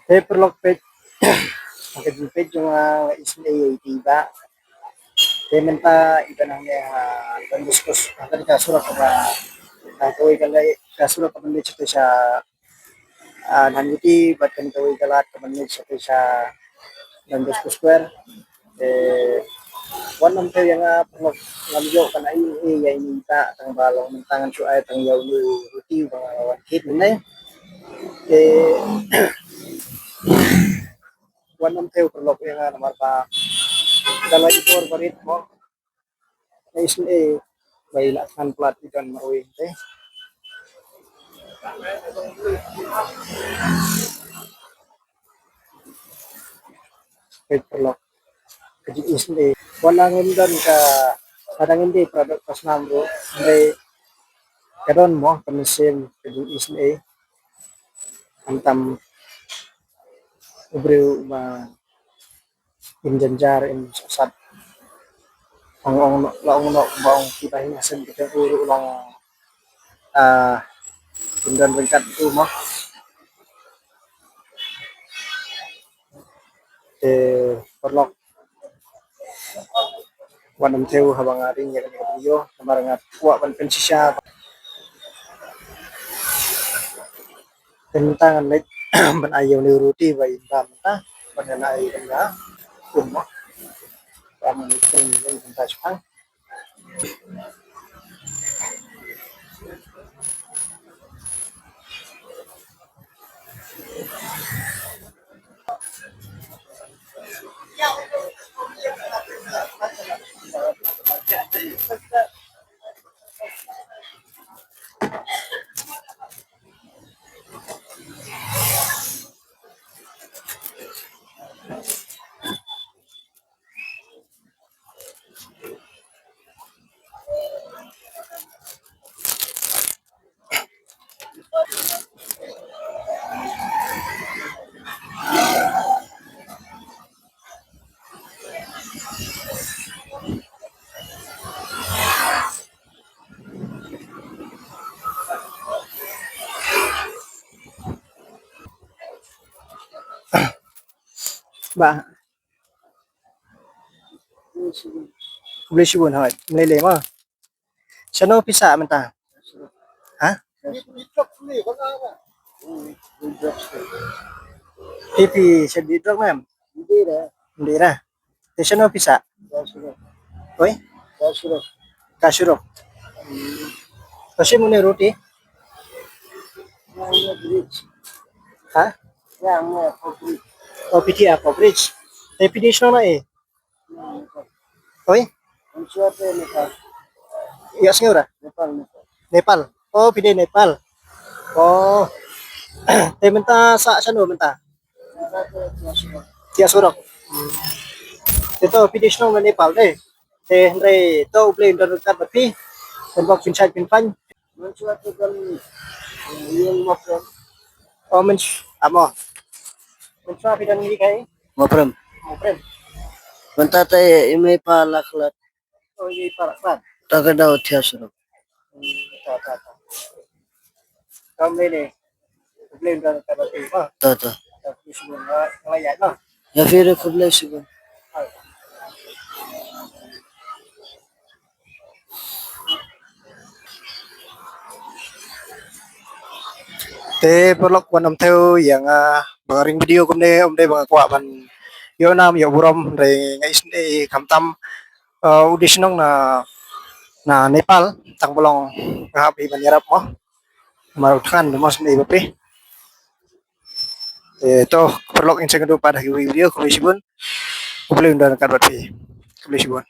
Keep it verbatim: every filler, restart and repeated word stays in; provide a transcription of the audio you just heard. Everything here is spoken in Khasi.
Te paralok peit, ka jingpeit jong nga, nga isynei ïa iti i bah. Te mynta i bah hangne ha Don Bosco, ha kane ka surok kaba, ha kawei ka leit, ka surok kaba leit sha, sha, ah, Nanyuti bad kane kawei ka lad kaba leit sha, sha Don Bosco Square. Te wat nym thew ïa nga paralok, ngam ïoh ban ai ei ei ïa ine i bah, tang ba long mynta ngan shu ai tang ïa une u ruti uba nga wan kit mynne. Te wat nym thew paralok ïa nga namar ba da la i bor barit mo. Nga isynei ba i la thngan palat i Don marwei te. Peit paralok, ka jingisynei. Wat la ngim don ka, ka dang ngim dei para doh para snam ruh, hynrei ka don mo ka mynsiem ka jingisynei. Khamtam u briew uba im jynjar, im sat. Ong ong la ong noh ba ong ki ba hi hasem ki teng u ruh long, ah, kim don ryngkat u mo. Te paralok, wat nym thew haba nga ring ïa kane ka video namar nga kwah ban pynshisha. Te mynta ngan leit ban ai ïa une u ruti ba i bah mynta, ban ngan ai ban ïa um mo. Ba ngan ai ban ïa um mynta shipang. Bah. Khublei shibun, hooid. Mlei lei mo. Shano phi sah mynta? Ha? Phi, phi sah dih drok mem? Ym dih da. Te shano phi sah? Oi? Ka surok. Ka shim une ruti? Ha? Oh, phi dih ha Footbridge. Te phi dih shnong na ei? Oi? Ïohsngew ra? Nepal. Oh, phi dei Nepal. Oh. Te mynta sah shano mynta? Thiah surok. Te to phi dei shnong na Nepal de. Te hynrei to U Blei un don ryngkat bad phi. Pynbok pynshait pynpaiñ. Mynshuwa te don ïing Mawprem. Oh, mynshuwa, ah, mo. Mynshuwa phi don ïing kai? Mawprem. Mawprem. Mynta te i mei pa la khlad. Oh, i mei pa la khlad. Ta ka dei thiah surok. Hmm, ta, ta, ta. Kam ne ne. Problem don ka ba tu, ha. Ta, ta. Ta, khublei shibun, ha, ha, ïa, ha. Ïa phi ruh khublei shibun. Te paralok, wat nym thew ïa nga ba nga ring video kumne, ym dei ba nga kwah ban ïoh nam ïoh burom, hynrei nga isynei khamtam, eh, u dei shnong na, na Nepal, tang ba long nga hap hi ban ïarap mo. Namar u thngan mo, isynei ba phi. Eh, to paralok, ngin sa ïakynduh pat ha kiwei ki video, khublei shibun. U Blei un don ryngkat bad phi. Khublei shibun.